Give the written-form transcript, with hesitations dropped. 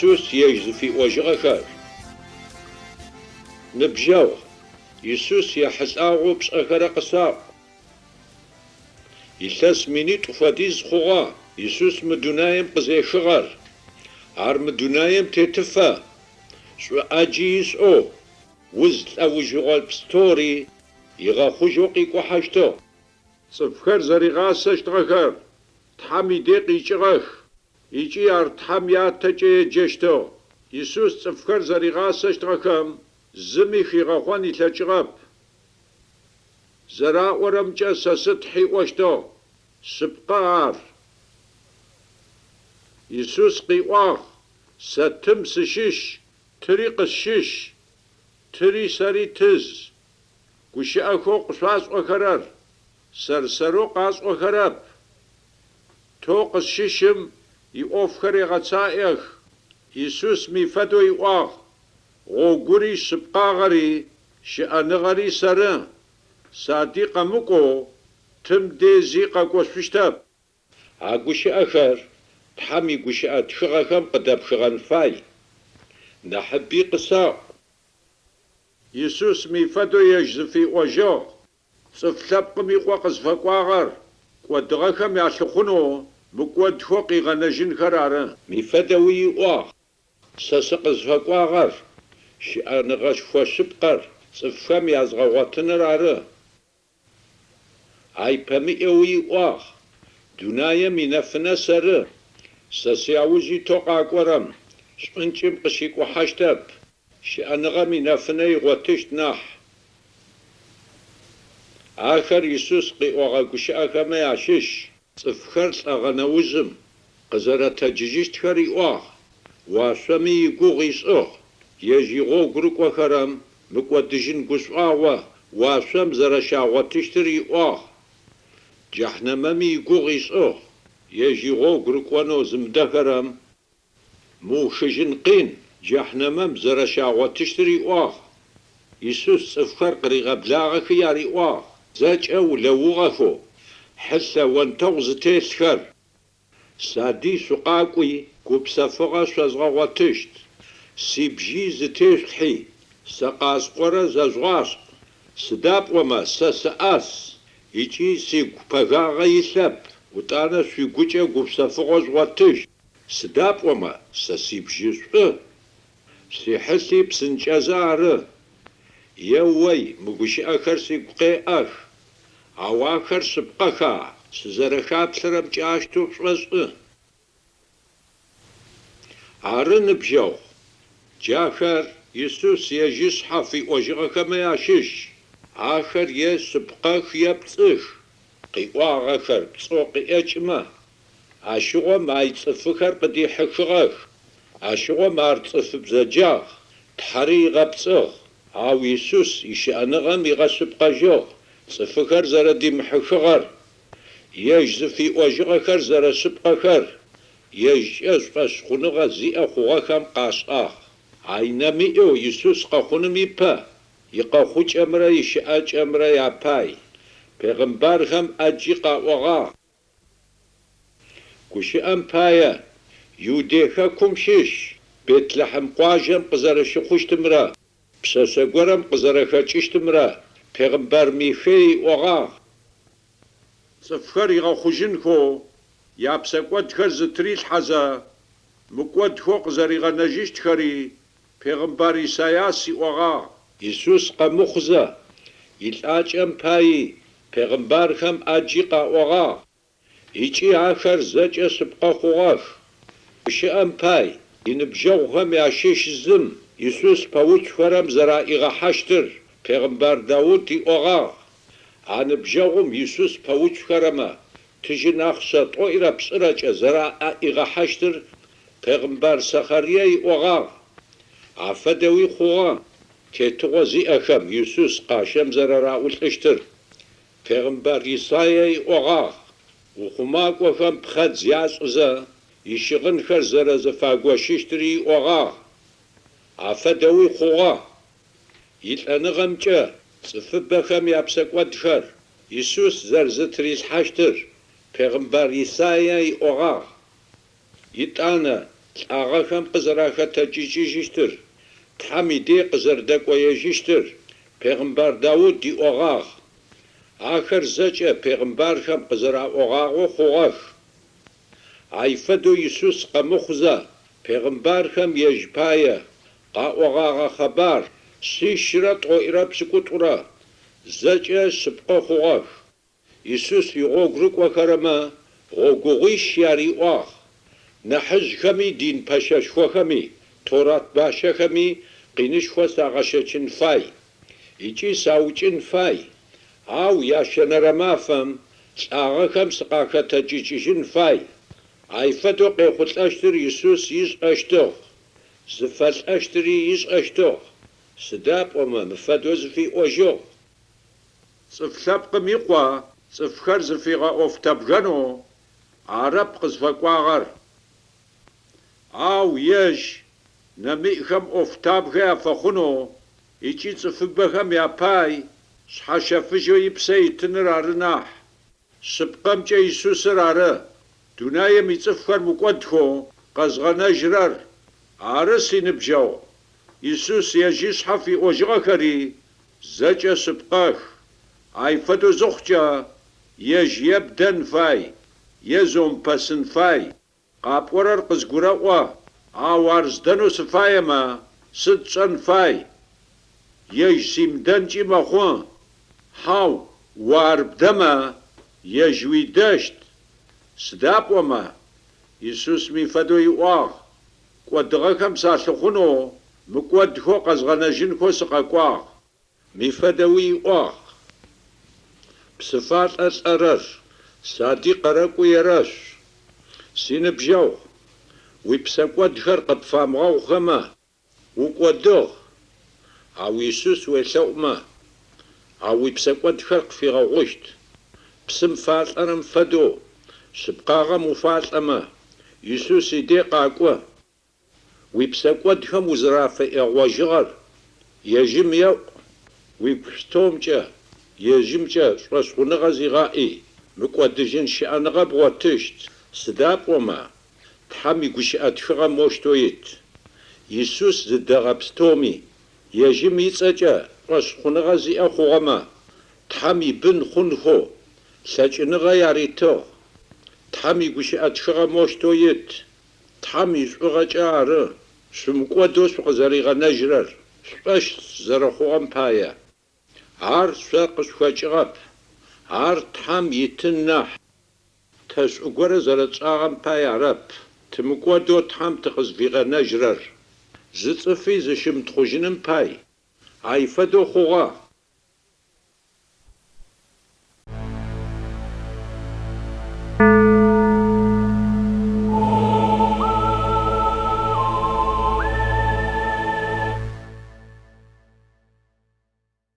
Исус ежь зыфиӏожьыгъэхэр. Ныбджэгъу, Исус ехьылӏагъэу пшӏэхэрэ къысаӏу. Илъэс минитӏу фэдиз хъугъэ Исус мы дунаем къызехыгъэр. Ар мы дунаем тетыфэ, шӏу ӏаджи ышӏэу, уз лӏэужыгъо пстэури игъэхъужьэу къикӏухьэщтыгъ. Цӏыфхэр зэригъасэщтыгъэхэр Тхьэм идей къикӏыгъэх ыкӏи ар Тхьэм Ятэкӏэ еджэщтыгъ. Исус цӏыфхэр зэригъасэщтыгъэхэм зыми хигъэхъон ылъэкӏыгъэп. Зэраӏорэмкӏэ сэ сы-Тхь ыӏощтыгъ. Шъыпкъэ ар. Исус къыӏуагъ, Сэ Тым сыщыщ, Тыри къысщыщ, Тыри сэри тыз. Гущыӏэхэу къышъуасӏохэрэр сэр-сэрэу къасӏохэрэп. Тэу къысщыщым иӏофхэр егъэцаӏэх. Исус мый фэдэу ыӏуагъ, Гъогури, шъыпкъагъэри, щыӏэныгъэри сэры. Садый къэмыкӏоу Тым дей зи къэкӏошъущтэп. А гущыӏэхэр Тхьэм игущыӏэ тхыгъэхэм къыдэпхыгъэн фай. Нахьыби къысаӏу. Исус мый фэдэу ежь зыфиӏожьыгъ, Цӏыф Лъэпкъым Ыкъо къызфэкӏуагъэр кӏодыгъэхэм ялъыхъунэу мыкӏодхэу къигъэнэжьынхэр ары. Мый фэдэуи ыӏуагъ, Сэ сыкъызфэкӏуагъэр щыӏэныгъэшхо шъыпкъэр цӏыфхэм язгъэгъотыныр ары. Ай пэмыӏеуи ыӏуагъ, Дунаем инэфынэ сэры, сэ сяуж итэу къакӏорэм шӏункӏым къыщикӏухьащтэп, щыӏэныгъэм инэфынэ игъотыщт нахь. Ахэр Исус къыӏогъэ гущыӏэхэмэ ащыщ. Цӏыфхэр лӏэгъэ нэужьым къызэрэтэджыжьыщтхэр ыӏуагъ, уашъоми игугъу ышӏыгъ, ежь игъогу рыкӏохэрэм мыкӏодыжьын гушӏуагъо уашъом зэрэщагъотыщтыр ыӏуагъ, джэхьнэмэми игугъу ышӏыгъ, ежь игъогу рыкӏонэу зымыдэхэрэм Мыухыжьын къин джэхьнэмэм зэрэщагъотыщтыр ыӏуагъ. Исус цӏыфхэр къыригъэблагъэхи ариӏуагъ, Зэкӏэ улэугъэхэу, хьылъэ онтэгъу зытелъхэр, садый шъукъакӏуи, гупсэфыгъэ шъозгъэгъотыщт. Сибжий зытешъулъхьи, сэ къасӏорэр зэжъугъашӏ, сыда пӏомэ сэ сыӏас ыкӏи сигу пэгагъэ илъэп, ытӏанэ шъуигукӏэ гупсэфыгъо жъугъотыщт. Сыда пӏомэ сэ сибжьы шӏу, сихьылъи псынкӏэзэ ары. Е-ой, мы гущыӏэхэр сигу къеӏэх, ау ахэр шъыпкъэха, сызэрэхаплъэрэмкӏэ ащтэу пшӏошӏы. Ары, ныбджэгъу, джахэр Исус ежь ышъхьэ фиӏожьыгъэхэмэ ащыщ. Ахэр е шъыпкъэх е пцӏых, къыӏуагъэхэр пцӏэу къыӏекӏымэ, Ащыгъом ай цӏыфыхэр къыдихьыхыгъэх. Ащыгъом ар цӏыф бзэджагъ, Тхьэри ыгъэпцӏыгъ. Ау Исус ищыӏэныгъэм игъэшъыпкъэжьыгъ цӏыфыхэр зэрэдимыхьыхыгъэр, ежь зыфиӏожьыгъэхэр зэрэшъыпкъэхэр ежькӏэ шӏошъхъуныгъэ зиӏэ хъугъэхэм къашӏагъ. Ай нэмыӏэу Исус къэхъуным ипэ икъэхъукӏэмрэ ищыӏакӏэмрэ япай пегъымбархэм ӏаджи къаӏогъагъ. Гущыӏэм пае, Иудей хэкум щыщ Бетлэхьэм къуажэм къызэрэщыхъущтымрэ пшъэшъэ горэм къызэрэхэкӏыщтымрэ пегъымбар Михей ыӏогъагъ. Цӏыфхэр игъэхъужьынхэу япсэкӏодхэр зытырилъхьэзэ, мыкӏодхэу къызэригъэнэжьыщтхэри пегъымбар Исайас ыӏогъагъ. Исус къэмыхъузэ, илӏакӏэм паи пегъымбархэм ӏаджи къаӏогъагъ ыкӏи ахэр зэкӏэ шъыпкъэ хъугъэх. Гущыӏэм пай, иныбджэгъухэм ящыщ зым Исус пэуцухэрэм зэраӏигъэхьащтыр пегъымбар Даут ыӏогъагъ. А ныбджэгъум Исус пэуцухэрэмэ тыжьын ахъщэ тӏоӏирэ пшӏырэкӏэ зэраӏэӏигъэхьащтыр пегъымбар Сэхъарие ыӏогъагъ. Афэдэуи хъугъэ, тетыгъо зиӏэхэм Исус къащэм зэрэраӏулӏыщтыр пегъымбар Исаие ыӏогъагъ. Ухъумакӏохэм пхъэдз яшӏызэ, ищыгъынхэр зэрэзэфагощыщтыри ыӏогъагъ. Афэдэуи хъугъэ. Илӏэныгъэмкӏэ цӏыфыбэхэм япсэкӏодхэр Исус зэрэзытырилъхьащтыр пегъымбар Исаие ыӏогъагъ. Итӏанэ лӏагъэхэм къызэрахэтэджыкӏыжьыщтыр, Тхьэм идей къызэрэдэкӏоежьыщтыр пегъымбар Даут иӏогъагъ. Ахэр зэкӏэ пегъымбархэм къызэраӏогъагъэу хъугъэх. Ай фэдэу Исус къэмыхъузэ, пегъымбархэм ежь пае къаӏогъагъэ къэбар 178 зэкӏэ шъыпкъэ хъугъэх. Исус игъогу рыкӏохэрэмэ гъогугъуищ яриӏуагъ: Нахьыжъхэми, дин пэщэшхохэми, Торэт бащэхэми къинышхо сагъэщэчын фай ыкӏи саукӏын фай, ау ящэнэрэ мафэм лӏагъэхэм сыкъахэтэджыкӏыжьын фай. Ай фэдэу къехъулӏэщтыр Исус ышӏэщтыгъ, зыфэлӏэщтыри ышӏэщтыгъ, сыда пӏомэ мы фэдэу зыфиӏожьыгъ: Цӏыф Лъэпкъым Ыкъо цӏыфхэр зыфигъэӏофтабгэнэу арэп къызфэкӏуагъэр, ау ежь нэмыӏхэм ӏофтабгэ афэхъунэу ыкӏи цӏыфыбэхэм япай шъхьэщэфыжьэу ипсэ ытыныр ары нахь. Шъыпкъэмкӏэ Исусыр ары дунаим ицӏыфхэр мыкӏодхэу къэзгъэнэжьырэр. Ары, синыбджэгъу, Исус ежь ышъхьэ фиӏожьыгъэхэри зэкӏэ шъыпкъэх. Ай фэдэу зыхъукӏэ ежь е бдэн фай, е зыумыпэсын фай. Къапӏорэр къызгурэӏо, ау ар здэнэу сыфаемэ, сыд сшӏэн фай? Ежь симыдэнкӏи мэхъу. Хьау, о ар бдэмэ, ежь уидэщт. Сыда пӏомэ, Исус мы фэдэу иӏуагъ, Кӏодыгъэхэм салъыхъунэу, мыкӏодхэу къэзгъэнэжьынхэу сыкъэкӏуагъ. Мы фэдэуи иӏуагъ, Псы фалӏэ лӏэрэр садей къэрэкӏуи ерэшъу. Синыбджэгъу, уипсэкӏодхэр къыпфамыгъэгъухэмэ, укӏодыгъ, ау Исус уелъэӏумэ, а уипсэкӏодхэр къыпфигъэгъущт. Псым фалӏэрэм фэдэу шъыпкъагъэм уфалӏэмэ, Исус идей къакӏо. Уипсэкӏодхэм узэрафыкӏэгъожьыгъэр ежьым еӏу, уигу пстэумкӏэ ежьымкӏэ шӏошъхъуныгъэ зигъаӏи, мыкӏодыжьын щыӏэныгъэ бгъотыщт. Сыда пӏомэ, Тхьэм игущыӏэ тхыгъэ моущтэу ит: Исус зыдэгъэ пстэуми, ежьым ыцӏэкӏэ шӏошъхъуныгъэ зиӏэ хъугъэмэ, Тхьэм ибын хъунхэу лъэкӏыныгъэ яритыгъ. Тхьэм игущыӏэ тхыгъэ моущтэу ит: Тхьэм ишӏугъэкӏэ ары шъумыкӏодэу шъукъызэригъэнэжьырэр шъушӏошъ зэрэхъугъэм пае. Ар шъо къышъухэкӏыгъэп, ар Тхьэм итын нахь. Тэ шӏу горэ зэрэтшӏагъэм пае арэп, тымыкӏодэу Тхьэм тыкъызфигъэнэжьырэр. Зы цӏыфи зыщымытхъужьыным пай. Ай фэдэу хъугъэ.